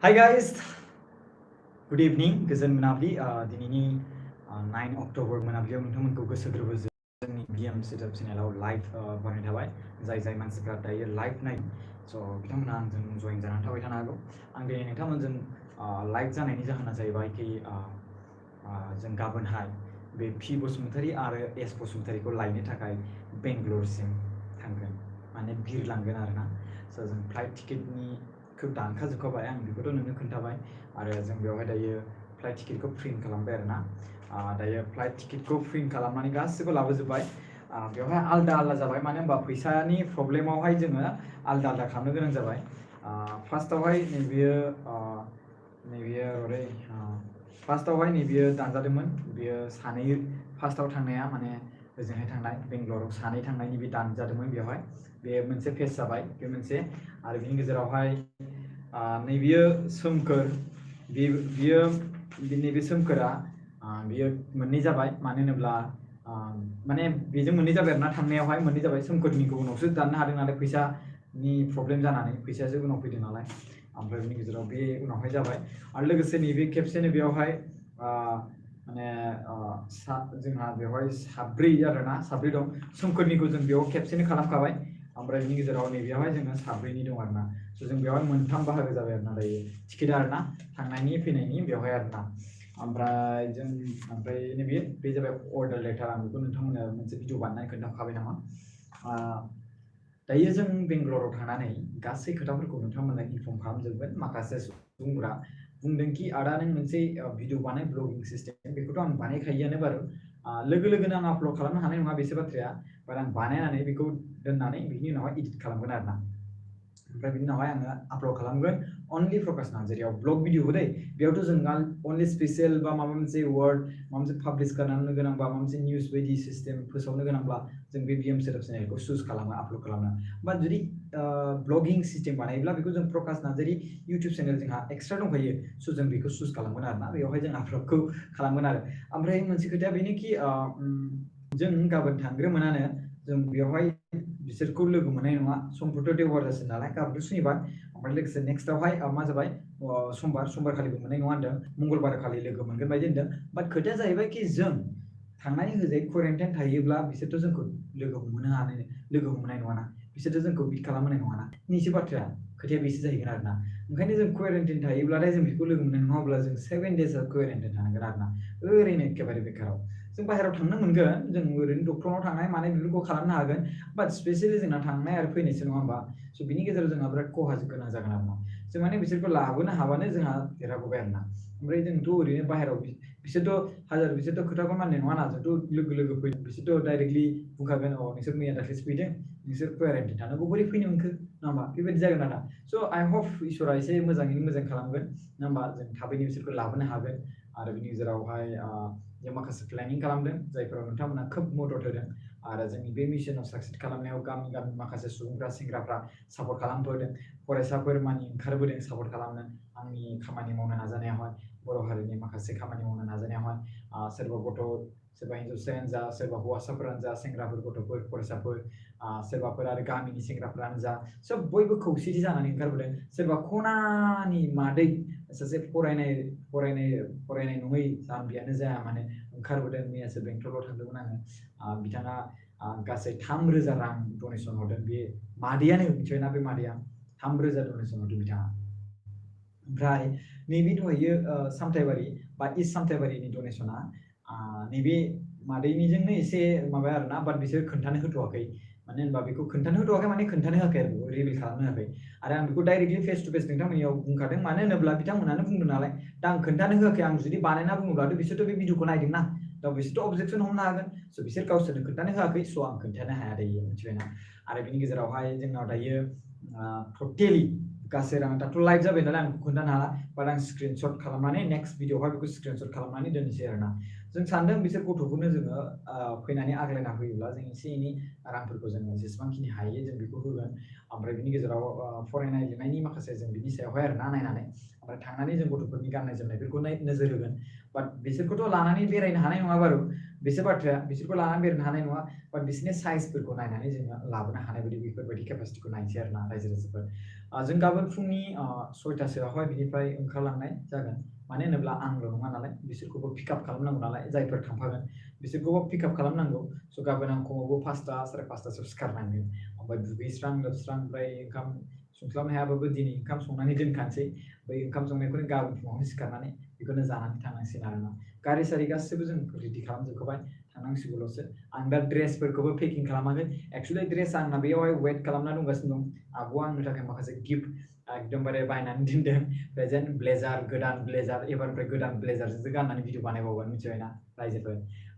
Hi guys, good evening. गोजोन मोनाबिलि दिनैनि 9 अक्ट'बर मोनाबिलियाव नोंथांमोनखौ गोसो गोरबोजों जोंनि बिएम सेटआप चेनेलाव लाइभ बानायनाय थाबाय जाय मानसिफ्रा दायो लाइभ नायो स' बिथांमोना आंजों जइन जानानै थाबाय थानो हागौ आं दिनै नोंथांमोनजों लाइभ जानायनि जाहोना जाहैबाय कि जों गाबोनहाय बे पि बसुमतारी आरो एस बसुमतारीखौ लायनो थाखाय बेंगलरसिम थांगोन माने बिरलांगोन आरोना स' जों फ्लाइट टिकेटनि खौ दानखाजोबखाबाय आं बेखौथ' नोंनो खोन्थाबाय आरो जों बेवहाय दायो फ्लाइट टिकेटखौ प्रिन्ट खालामबाय आरोना दायो फ्लाइट टिकेटखौ प्रिन्ट खालामनानै गासिबो लाबोजोब्बाय बेवहाय आलदा आलदा जाबाय मानो होनबा फैसानि प्रब्लेमावहाय जोङो आलदा आलदा खालामनो गोनां जाबाय फार्स्टआवहाय नैबेयो दानजादोंमोन बेयो सानै फार्स्टआव थांनाया माने ओजोंहाय थांनाय बेंगलराव सानै थांनायनि बे दानजादोंमोन बेवहाय बे मोनसे फेज जाबाय बे मोनसे आरो बिनि गेजेरावहाय नैबेयो सोमखोर बियो नैबे सोमखोरा बियो मोननै जाबाय मानो होनोब्ला माने बेजों मोननै जाबाय आरोना थांनायावहाय मोननै जाबाय सोमखोरनिखौ उनावसो दाननो हादों नालाय फैसानि प्रब्लेम जानानै फैसायासो उनाव फैदों नालाय ओमफ्राय बिनि गेजेराव बे उनावहाय जाबाय आरो लोगोसे नैबे खेबसेनो बेयावहाय माने जोंहा बेवहाय साब्रै आरोना साब्रै दं सोमखोरनिखौ जों बेयाव खेबसेनो खालामखाबाय ओमफ्राय बिनि गेजेराव नैबेयावहाय जोङो साब्रैनि दं आरोना स' जों बेवहाय मोनथाम बाहागो जाबाय आरोना दायो टिकेट आरोना थांनायनि फैनायनि बेवहाय आरोना ओमफ्राय नैबे बे जाबाय अर्डार लेटार आं बेखौ नोंथांमोननो मोनसे भिडिअ बानायनानै खोन्थाखाबाय नामा दायो जों बेंगलराव थांनानै गासै खोथाफोरखौ नोंथांमोननो इनफर्म खालामजोबगोन माखासे सुबुंफोरा बुंदों कि आदा नों मोनसे भिडिअ बानाय ब्लगिं सिस्टेम बेखौथ' आं बानायखायोआनो बारु लोगो लोगोनो आं आपल'ड खालामनो हानाय नङा बेसो बाथ्राया बाट आं बानायनानै बेखौ दोननानै बिनि उनावहाय एडिट खालामगोन आरोना ओमफ्राय बिनि उनावहाय आङो आपल'ड खालामगोन अनलि प्रकाश नार्जारियाव ब्लग भिडिअ दै बेयावथ' जों अनलि स्पेसियेल बा माबा मोनसे वार्ड माबा मोनसे पाब्लिश खालामनो गोनांबा माबा मोनसे निउस बायदि सिस्टेम फोसावनो गोनांब्ला जों बे बिएम सेटआप चेनेलखौ चुज खालामो आपल'ड खालामनो बाट जुदि ब्लगिं सिस्टेम बानायोब्ला बेखौ जों प्रकाश नार्जारि इउटुब चेनेल जोंहा एक्सट्रा दंखायो स' जों बेखौ चुज खालामगोन आरोना बेवहाय जों आपल'डखौ खालामगोन आरो ओमफ्राय मोनसे खोथाया बेनोखि जों गाबोन थांग्रोमोनानो जों बेवहाय बिसोरखौ लोगो मोननाय नङा समफोरथ' देवबार जासिगोन नालाय गाबोनथ' सुनिबार ओमफ्राय लोगोसे नेक्स्टआवहाय मा जाबाय समबार खालिबो मोननाय नङा होनदों मंगलबार खालि लोगो मोनगोन बायदि होनदों बाट खोथाया जाहैबाय कि जों थांनानै होजाय क्वारेन्टाइन थायोब्ला बिसोरथ' जोंखौ लोगो हमनाय नङाना बिसोरथ' जोंखौ बिट खालामहोनाय नङाना निसो बाथ्राया खोथाया बेसो जाहैगोन आरोना ओंखायनो जों क्वारेन्टाइन थायोब्लाथाय जों बेखौ लोगो मोननाय नङा अब्ला जों 7 days क्वारेन्टाइन थानांगोन आरोना ओरैनो एखेबारे बेकाराव जों बाहेरायाव थांनो मोनगोन जों ओरैनो डक्टरनाव थांनाय मानाय बेफोरखौ खालामनो हागोन बाट स्पेसियेलि जोंना थांनाय आरो फैनायसो नङा होमबा स' बिनि गेजेराव जोंहा बिराद खहा गोनां जागोन आरोना जों माने बिसोरखौ लाबोनो हाबानो जोंहा देरहाबोबाय आरोना ओमफ्राय जोंथ' ओरैनो बाहेरायाव बिसोरथ' खोथाखौ मानिनाय नङा ना जोंथ' लोगो फैदों बिसोरथ' डाइरेक्टलि बुंखागोन नोंसोर मैया दाख्लैसो फैदों नोंसोर क्वारेन्टाइन थानांगौ बोरै फैनो मोनखो नङा होमबा बेबायदि जागोन आरोना स' आइ हप इसोरा एसे मोजाङैनो मोजां खालामगोन नङा होमबा जों थाबैनो बिसोरखौ लाबोनो हागोन आरो बिनि गेजेरावहाय जों माखासे प्लेनिं खालामदों जायफोराव नोंथांमोना खोब मदद होदों आरो जोंनि बे मिशनाव साक्सेस खालामनायाव गामि माखासे सुबुंफ्रा सेंग्राफ्रा सापर्ट खालामबोदों फरायसाफोर मानि ओंखारबोदों सापर्ट खालामनो आंनि खामानि मावनो नाजानायावहाय बर' हारिनि माखासे खामानि मावनो नाजानायावहाय सोरबा हिन्जावसायानो जा सोरबा हौवासाफोरानो जा सेंग्राफोर गथ'फोर फरायसाफोर सोरबाफोर आरो गामिनि सेंग्राफ्रानो जा सोब बयबो खौसेथि जानानै ओंखारबोदों सोरबा खनानि मादै सासे फरायनाय नङै जाम्बियानो जाया माने ओंखारबोदों मैयासो बेंटलाव थांदोंमोन आङो बिथाङा गासै 3,000 रां डनेसन हरदों बे मादैयानो मिथिबायना बे मादैया 3,000 डनेसन हरदों बिथाङा ओमफ्राय नैबे दहायो सामथायबारि बा इस्ट सामथायबारिनि डनेसना नैबे मादैनिजोंनो एसे माबा आरोना बाट बिसोर खोन्थानो होथ'वाखै मानो होनबा बेखौ खोन्थानो होथ'वाखै माने खोन्थानो होआखै आरो रिभिल खालामनो होआखै आरो आं बेखौ डाइरेक्टलि फेस टु फेस नोंथांमोननियाव बुंखादों मानो होनोब्ला बिथांमोनानो बुंदों नालाय दा आं खोन्थानो होआखै आं जुदि बानायना बुङोब्लाथ' बिसोरथ' बे भिडिअखौ नायदोंना दा बिसोरथ' अबजेक्सन हमनो हागोन स' बिसोर गावसोरनो खोन्थानो होआखै स' आं खोन्थानो हाया दायो मिथिबायना आरो बिनि गेजेरावहाय जोंनाव दायो टटेलि गासै रां दाथ' लाइभ जाबाय नालाय आं खोन्थानो हाला बाट आं स्क्रिनशट खालामनानै नेक्स्ट भिडिअआवहाय बेखौ स्क्रिनशट खालामनानै दोननोसै आरोना जों सानदों बिसोर गथ'फोरनो जोङो फैनानै आग्लायना होयोब्ला जों एसे एनै रांफोरखौ जोङो जेसेबांखिनि हायो जों बेखौ होगोन ओमफ्राय बिनि गेजेराव फरायनाय लिरनायनि माखासे जों बिनि सायावहाय आरोना नायनानै ओमफ्राय थांनानै जों गथ'फोरनि गाननाय जोमनायफोरखौ नोजोर होगोन बाट बिसोरखौथ' लानानै बेरायनो हानाय नङा बारु बेसो बाथ्राया बिसोरखौ लानानै बेरायनो हानाय नङा बाट बिसोरनि साइजफोरखौ नायनानै जोङो लाबोनो हानाय बायदि बेफोरबायदि केपासिटिखौ नायनोसै आरोना रायजो राजाफोर जों गाबोन फुंनि 6टासोआवहाय बिनिफ्राय ओंखारलांनाय जागोन मानो होनोब्ला आंल' नङा नालाय बिसोरखौबो पिकआप खालामनांगौ नालाय जायफोर थांफागोन बिसोरखौबो पिकआप खालामनांगौ स' गाबोन आं खमावबो 5टा 5:30 सिखारनांगोन ओमफ्राय दुगैस्रां लोबस्रां ओमफ्राय ओंखाम संस्लाबनो हायाबाबो दिनै ओंखाम संनानै दोनखानोसै बै ओंखाम संनायखौनो गाबोन फुङावनो सिखारनानै बेखौनो जानानै थांनांसिगोन आरोना गारि सारि गासैबो जों रेडि खालामजोबखाबाय थांनांसिगौल'सो आं दा ड्रेसफोरखौबो पेकिं खालामाखै एक्सुवेलि ड्रेसआ आंना बेयावहाय वेट खालामना दंगासिनो दं आब'आ आंनो थाखाय माखासे गिफ्ट एकदमबारे बायनानै दोनदों प्रेजेन्ट ब्लेजार गोदान ब्लेजार एबारनिफ्राय गोदान ब्लेजारजोंसो गाननानै भिडिअ बानायबावगोन मिथिबायना रायजोफोर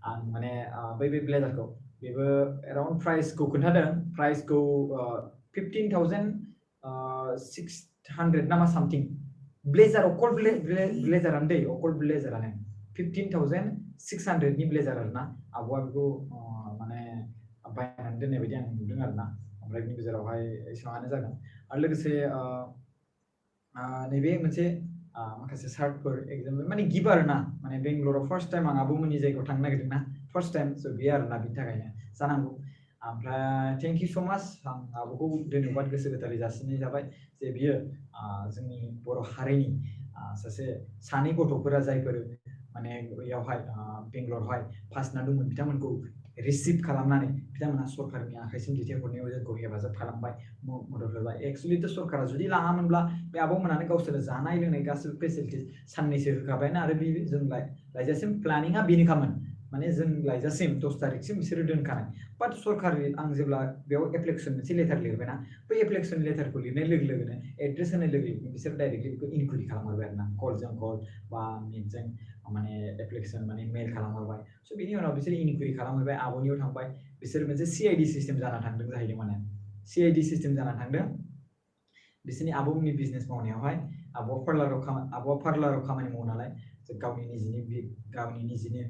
आं माने बै ब्लेजारखौ बेबो एराउन्ड प्राइसखौ खोन्थादों प्राइसखौ 15,600 नामा सामथिं ब्लेजार अकल ब्लेजारानो दै अकल ब्लेजारानो 15,600 नि ब्लेजार आरोना आब'आ बेखौ माने बायनानै दोननाय बायदि आं नुदों आरोना ओमफ्राय बिनि गेजेरावहाय एसेबाङानो जागोन आरो लोगोसे नैबे मोनसे माखासे सार्टफोर एग्जाम्पल माने गिफ्ट आरोना माने बेंगलराव फार्स्ट टाइम आं आब'मोननि जायगायाव थांनो नागिरदोंना फार्स्ट टाइम स' बेयो आरोना बिनि थाखायनो जानांगौ ओमफ्राय थेंक इउ स' माच आं आब'खौ धन्यबाद गोसो गोथारै जासिनाय जाबाय जे बियो जोंनि बर' हारिनि सासे सानै गथ'फोरा जायफोर माने बेयावहाय बेंगलरावहाय पास जाना दंमोन बिथांमोनखौ रिसिभ खालामनानै बिथांमोना सरकारनि आखाइसिम दैथायहरनायाव जोंखौ हेफाजाब खालामबाय मदद होबाय एक्सुवेलिथ' सरकारा जुदि लाङामोनब्ला बे आब'मोनानो गावसोरो जानाय लोंनाय गासिबो फेसिलिटिस साननैसो होखाबायना आरो बे जों लायजासिम प्लानिंआ बेनोखामोन माने जों लायजासिम 10 तारिखसिम बिसोरो दोनखानाय बाट सरकार आं जेब्ला बेयाव एप्लिकेसन मोनसे लेटार लिरबायना बै एप्लिकेसन लेटारखौ लिरनाय लोगो लोगोनो एड्रेस होनाय लोगो लोगो बिसोर डाइरेक्टलि बेखौ इनकुइरि खालामहरबाय आरोना कलजों कल बा नेटजों माने एप्लिकेसन माने मेल खालामहरबाय स' बिनि उनाव बिसोर इनकुइरि खालामहरबाय आब'नियाव थांबाय बिसोर मोनसे CID सिस्टेम जाना थांदों जाहैदों माने CID सिस्टेम जाना थांदों बिसोरनि आब'मोननि बिजनेस मावनायावहाय आब'आ पार्लाराव खामानि मावो नालाय गावनि निजिनि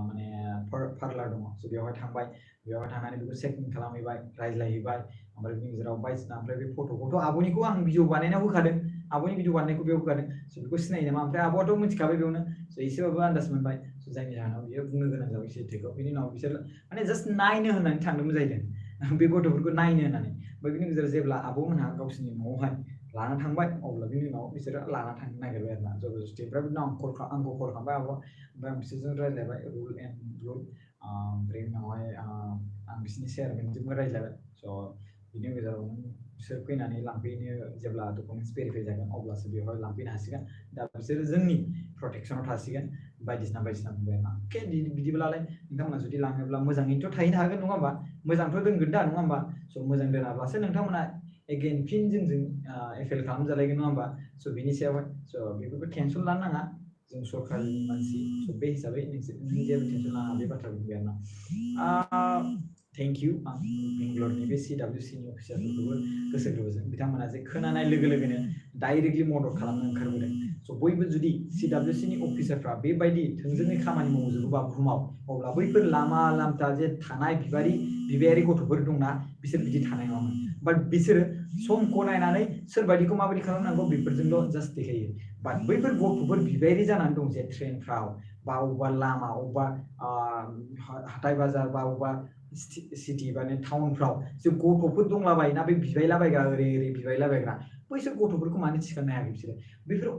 माने पार्लार दङ स' बेवहाय थांनानै बेखौ चेकिं खालामहैबाय रायज्लायहैबाय ओमफ्राय बिनि गेजेराव बायदिसिना ओमफ्राय बे फट'खौथ' आब'निखौ आं भिडिअ बानायनायाव होखादों आब'नि भिडिअ बानायनायखौ बेयाव होखादों स' बेखौ सिनायो नामा ओमफ्राय आब'आथ' मिथिखाबाय बेयावनो स' एसेबाबो आन्दाज मोनबाय स' जायनि जाहोनाव बियो बुंनो गोनां जाबाय सैथोखौ बिनि उनाव बिसोर माने जास्ट नायनो होननानै थांदोंमोन जाहैदों बे गथ'फोरखौ नायनो होननानै ओमफ्राय बिनि गेजेराव जेब्ला आब'मोनहा गावसोरनि न'आवहाय लाना थांबाय अब्ला बिनि उनाव बिसोरो लाना थांनो नागिरबाय आरोना जबरदस्ति ओमफ्राय बिनि उनाव आंखौ कल खालामबाय आब'आ ओमफ्राय आं बिसोरजों रायज्लायबाय रुल एन्ड रुल ओमफ्राय उनावहाय आं बिसोरनि चेयारमेनजोंबो रायज्लायबाय स' बिनि गेजेराव बिसोर फैनानै लांफैनो जेब्ला डकुमेन्टस भेरिफाइ जागोन अब्लासो बेवहाय लांफैनो हासिगोन दा बिसोरो जोंनि प्रटेक्सनाव थासिगोन बायदिसिना बुंबाय आरोना अके बिदिब्लालाय नोंथांमोना जुदि लाङोब्ला मोजाङैनोथ' थाहैनो हागोन नङा होमबा मोजांथ' दोनगोन दा नङा होमबा स' मोजां दोनाब्लासो नोंथांमोना एगेन फिन जोंजों एफेल खालामजालायगोन नङा होमबा स' बिनि सायावहाय स' बेफोरखौ टेनसन लानो नाङा जों सरकारनि मानसि स' बे हिसाबै नोंसोर जेबो टेनसन लानाङा बे बाथ्राखौ बुंबाय आरोना थेंक इउ आं बेंगलरनि बे CWC नि अफिसारफोरखौबो गोसो गोरबोजों बिथांमोना जे खोनानाय लोगो लोगोनो डाइरेक्टलि मदद खालामनो ओंखारबोदों स' बयबो जुदि CWC नि अफिसारफ्रा बेबायदि थोंजोङै खामानि मावजोबोबा बुहुमाव अब्ला बैफोर लामा लामथा जे थानाय बिबायारि गथ'फोर दंना बिसोर बिदि थानाय नङामोन बाट बिसोरो समखौ नायनानै सोरबायदिखौ माबायदि खालामनांगौ बेफोरजोंल' जास्ट देखायो बाट बैफोर गथ'फोर बिबायारि जानानै दं जे ट्रेनफ्राव बा अबेबा लामा अबेबा हाथाय बाजार बा अबेबा सिटि बा टाउनफ्राव जे गथ'फोर दंलाबायोना बे बिबायलाबायग्रा ओरै बिबायलाबायग्रा बैसोर गथ'फोरखौ मानो थिखांनो हायाखै बिसोरो बैफोर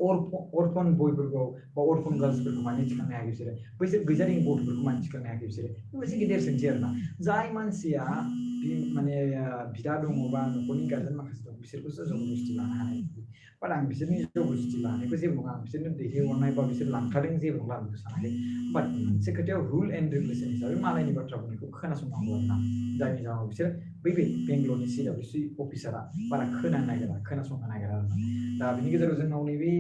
अरफन बयफोरखौ बा अरफन गार्लसफोरखौ मानो थिखांनो हायाखै बिसोरो बैसोर गैजारिङि गथ'फोरखौ मानो थिखांनो हायाखै बिसोरो बे मोनसे गिदिर सोंथि आरोना जाय मानसिया माने बिदा दङ बा न'खरनि गार्जेन माखासे दं बिसोरखौसो जबरदस्ति लानो हानाय बाट आं बिसोरनि जबरदस्ति लानायखौ जेबो नङा आं बिसोरनो दैथायहरनाय बा बिसोर लांखादों जेबो नंला आं बेखौ सानाखै बाट मोनसे खोथायाव रुल एन्ड रेगुलेसन हिसाबै मालायनि बाथ्रा बुंनायखौ खोनासंनांगौ आरोना जायनि जाहोनाव बिसोर बे बेंगलरनि CWC अफिसारा बारा खोनासंनो नागिरा आरोना दा बिनि गेजेराव जोंनाव नैबे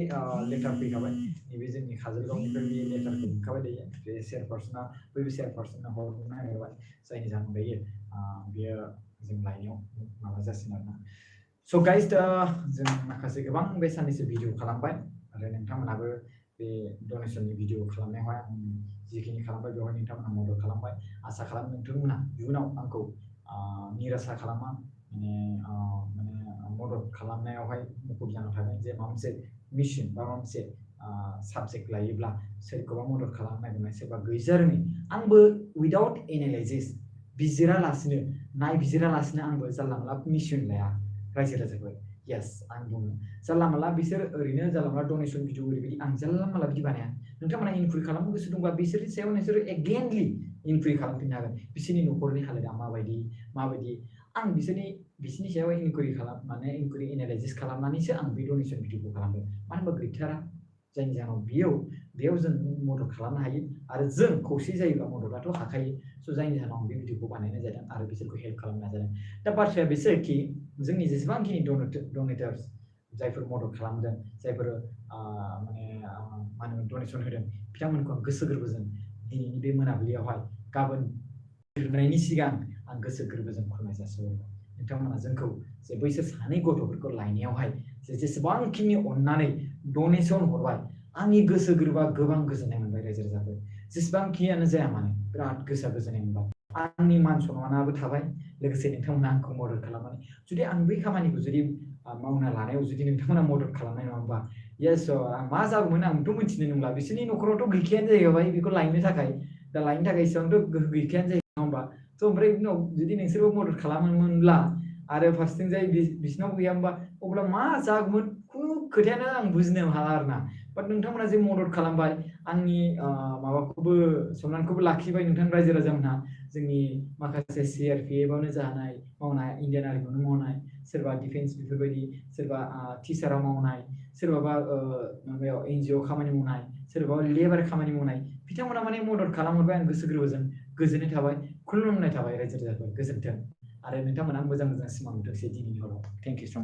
लेटार फैखाबाय नैबे जोंनि काजलगावनिफ्राय बे लेटारखौ मोनखाबाय दायो बे चेयारपार्सना बैबे चेयारपार्सननो हरनो नागिरबाय जायनि जाहोनाव दायो बेयो जों लायनायाव माबा जासिगोन आरोना स' गाइस जों माखासे गोबां बे साननैसो भिडिअ खालामबाय आरो नोंथांमोनाबो बे डनेसननि भिडिअ खालामनायावहाय आं जिखिनि खालामबाय बेवहाय नोंथांमोना मदद खालामबाय आसा खालामो नोंथांमोना इयुनाव आंखौ निरासा खालामा माने मदद खालामनायावहाय मुखुब जाना थागोन जे माबा मोनसे मिशन बा माबा मोनसे साबजेक्ट लायोब्ला सोरखौबा मदद खालामनो नागिरनाय सोरबा गैजारोङै आंबो उइदाउट एनालाइसिस बिजिरालासिनो नायबिजिरालासिनो आंबो जानला मोनला मिशन लाया रायजो राजाफोर Yes, आं बुङो जानला मानला बिसोर ओरैनो जानला मानला डनेसन भिडिअ ओरैबायदि आं जानला मानला बिदि बानाया नोंथांमोना इनकुइरि खालामनो गोसो दंबा बिसोरनि सायाव नोंसोरो एगेनलि इनकुइरि खालामफिननो हागोन बिसोरनि न'खरनि हालोदा माबायदि आं बिसोरनि सायाव इनकुइरि माने इनकुइरि एनालाइसिस खालामनानैसो आं बे डनेसन भिडिअखौ खालामदों मानो होनबा गैथारा जायनि जाहोनाव बेयाव जों मदद खालामनो हायो आरो जों खौसे जायोब्ला मददाथ' हाखायो स' जायनि जाहोनाव आं बे भिडिअखौ बानायनाय जादों आरो बिसोरखौ हेल्प खालामनाय जादों दा बाथ्राया बेसोखि जोंनि जेसेबांखिनि डनेटार्स जायफोर मदद खालामदों जायफोर माने मा होनो डनेसन होदों बिथांमोनखौ आं गोसो गोरबोजों दिनैनि बे मोनाबिलियावहाय गाबोन लिरनायनि सिगां आं गोसो गोरबोजों खुलुमनाय जासिहरबाय नोंथांमोना जोंखौ जे बैसोर सानै गथ'फोरखौ लायनायावहाय जेसेबांखिनि अननानै डनेसन हरबाय आंनि गोसो गोरबोआ गोबां गोजोननाय मोनबाय रायजो राजाफोर जेसेबांखियानो जाया मानो बिराद गोसोआ गोजोननाय मोनबाय आंनि मान सनमानाबो थाबाय लोगोसे नोंथांमोना आंखौ मदद खालामनानै जुदि आं बै खामानिखौ जुदि मावना लानायाव जुदि नोंथांमोना मदद खालामनाय नङाबा येस आं मा जागौमोन आंथ' मिथिनो नंला बिसोरनि न'खरावथ' गैखायानो जाहैबाय बेखौ लायनो थाखाय दा लायनो थाखाय एसेबांथ' गोहो गैखायानो जायो नङा होमबा थ' ओमफ्राय उनाव जुदि नोंसोरबो मदद खालामोमोनब्ला आरो फारसेथिंजाय बिसिनाव गैयामोनबा अब्ला मा जागौमोन खुनु खोथायानो आं बुजिनो हाला आरोना बाट नोंथांमोना जे मदद खालामबाय आंनि माबाखौबो सनमानखौबो लाखिबाय नोंथां रायजो राजामोनहा जोंनि माखासे CRPFआवनो जानाय मावनाय इन्डियान आर्मियावनो मावनाय सोरबा डिफेन्स बेफोरबायदि सोरबा टिचाराव मावनाय सोरबाबा माबायाव NGO खामानि मावनाय सोरबाबा लेबार खामानि मावनाय बिथांमोना माने मदद खालामहरबाय आं गोसो गोरबोजों गोजोननाय थाबाय खुलुमनाय थाबाय रायजो राजाफोर गोजोन्थों आरो नोंथांमोना मोजां सिमां नुथोंसै दिनैनि हराव थेंक इउ सो माच